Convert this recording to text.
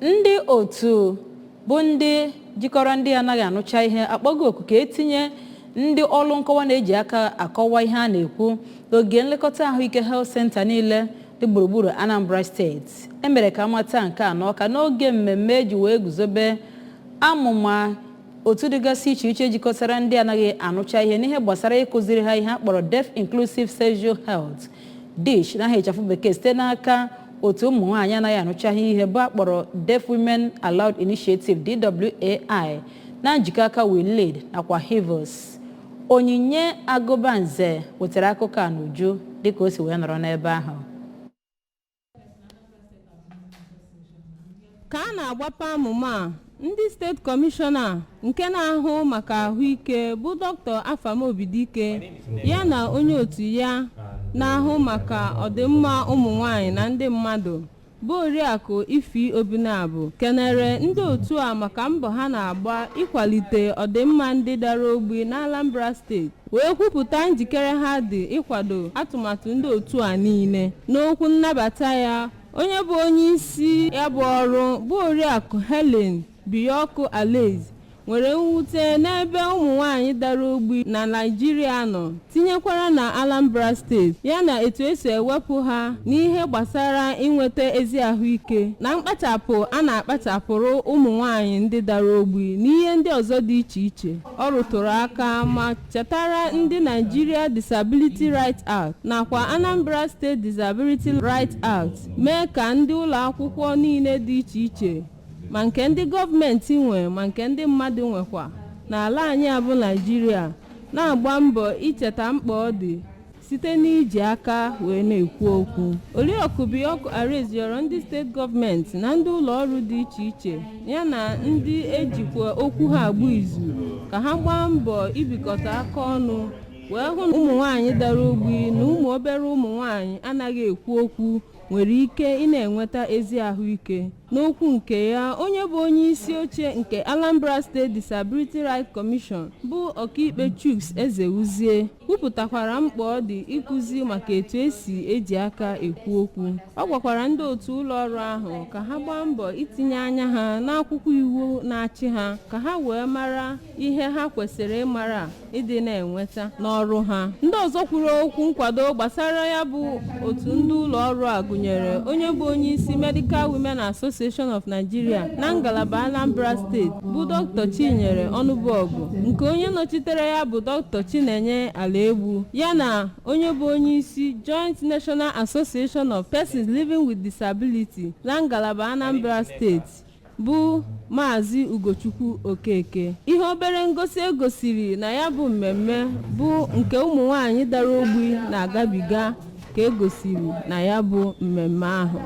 Ndị otu bụ ndị jikọrọ ndị anaghị anụcha ihe akpọgo oku ka etinye ndị ọrụ nkọwa na-eji aka akọwa ihe a na-ekwu n'ogige nlekọta ahụike health center niile dị gburugburu Anambra Steeti. Emere ka amata nke a n'Ọka n'oge mmemme eji wee guzobe amụma otu dịgasị iche iche jikọtara ndị anaghị anụcha ihe n'ihe gbasara ịkụziri ha ihe a kpọrọ Deaf Inclusive Sexual Health, DISH n'aha ịchafụ bekee, site n'aka otu ụmụ nwaanyị anaghị anụchaghị ihe bụ akpọrọ Deaf Women Aloud Initiative, DWAI, na njikọ aka We Lead nakwa Hivos. Onyinye Agụbanze wetara akụkọ a n'uju dịka o si wee nọrọ n'ebe ahụ. Ka a na-agbape amụma a, ndị steeti kọmishọna nke na-ahụ maka ahụike bụ Dr. Afam Obidike ya na onye otu ya na-ahụ maka ọdịmma ụmụ nwanyị na ndị mmadụ bụ Oriakụ Ify Obinabo kenere ndị otu a maka mbọ ha na-agba ịkwalite ọdịmma ndị dara ogbi n'Anambra Steeti, wee kwupụta njikere ha dị ịkwado atụmatụ ndị otu a niile. N'okwu nnabata ya, onye bụ onye isi ya bụ ọrụ bụ Oriakụ Helen Biyọkụ Alaeze nwere mwute n'ebe ụmụ nwanyị dara ogbi na Naịjirịa nọ, tinyekwara na Anambra Steeti, ya na etu esi ewepụ ha n'ihe gbasara inweta ezi ahụike na mkpachapụ a na-akpachapụrụ ụmụ nwanyị ndị dara ogbi n'ihe ndị ọzọ dị iche iche. Ọ rụtụrụ aka ma chetara ndị Nigeria Disability Rights Act nakwa Anambra State Disability Rights Act mee ka ndị ụlọ akwụkwọ niile dị iche iche, ma nke ndị gọọmenti nwe ma nke ndị mmadụ nwekwa n'ala anyị a bụ Naịjirịa, na-agba mbọ icheta mkpa ọ dị site n'iji aka wee na-ekwu okwu. Oriakụ Biyọkụ Arez rịọrọ ndị steeti gọọmenti na ndị ụlọ ọrụ dị iche iche ya na ndị ejikwa okwu ha agba izu ka ha gbaa mbọ ibikọta aka ọnụ wee hụ na ụmụ nwaanyị dara ogbi na ụmụ obere ụmụ nwaanyị anaghị ekwu okwu nwere ike ị na-enweta ezi ahụike. N'okwu nke ya, onye bụ onye isi oche nke Anambra State Disability Rights Commission bụ Ọkaikpe Chuks Ezewuzie kwupụtakwara mkpa ọ dị ịkụzi maka etu esi eji aka ekwu okwu. Ọ gwakwara ndị otu ụlọ ọrụ ahụ ka ha gbaa mbọ itinye anya ha n'akwụkwọ iwu na-achị ha ka ha wee mara ihe ha kwesịrị ịmara ịdị na-enweta n'ọrụ ha. Ndị ọzọ kwuru okwu nkwado gbasara ya bụ otu ndị ụlọ ọrụ a gụnyere onye bụ onye isi Medical Women Association of Nigeria na ngalaba Anambra Steeti bụ Dr. Chinyere Ọnụbọgụ, nke onye nọchitere ya bụ Dr. Chinenye Alaegbu, ya na onye bụ onye isi Joint National Association of Persons Living with Disability na ngalaba Anambra Steeti bụ Maazị Ugochukwu Okeke. Ihe obere ngosi egosiri na ya bụ mmemme bụ nke ụmụ nwanyị dara ogbi na-agabiga ka egosiri na ya bụ mmemme ahụ.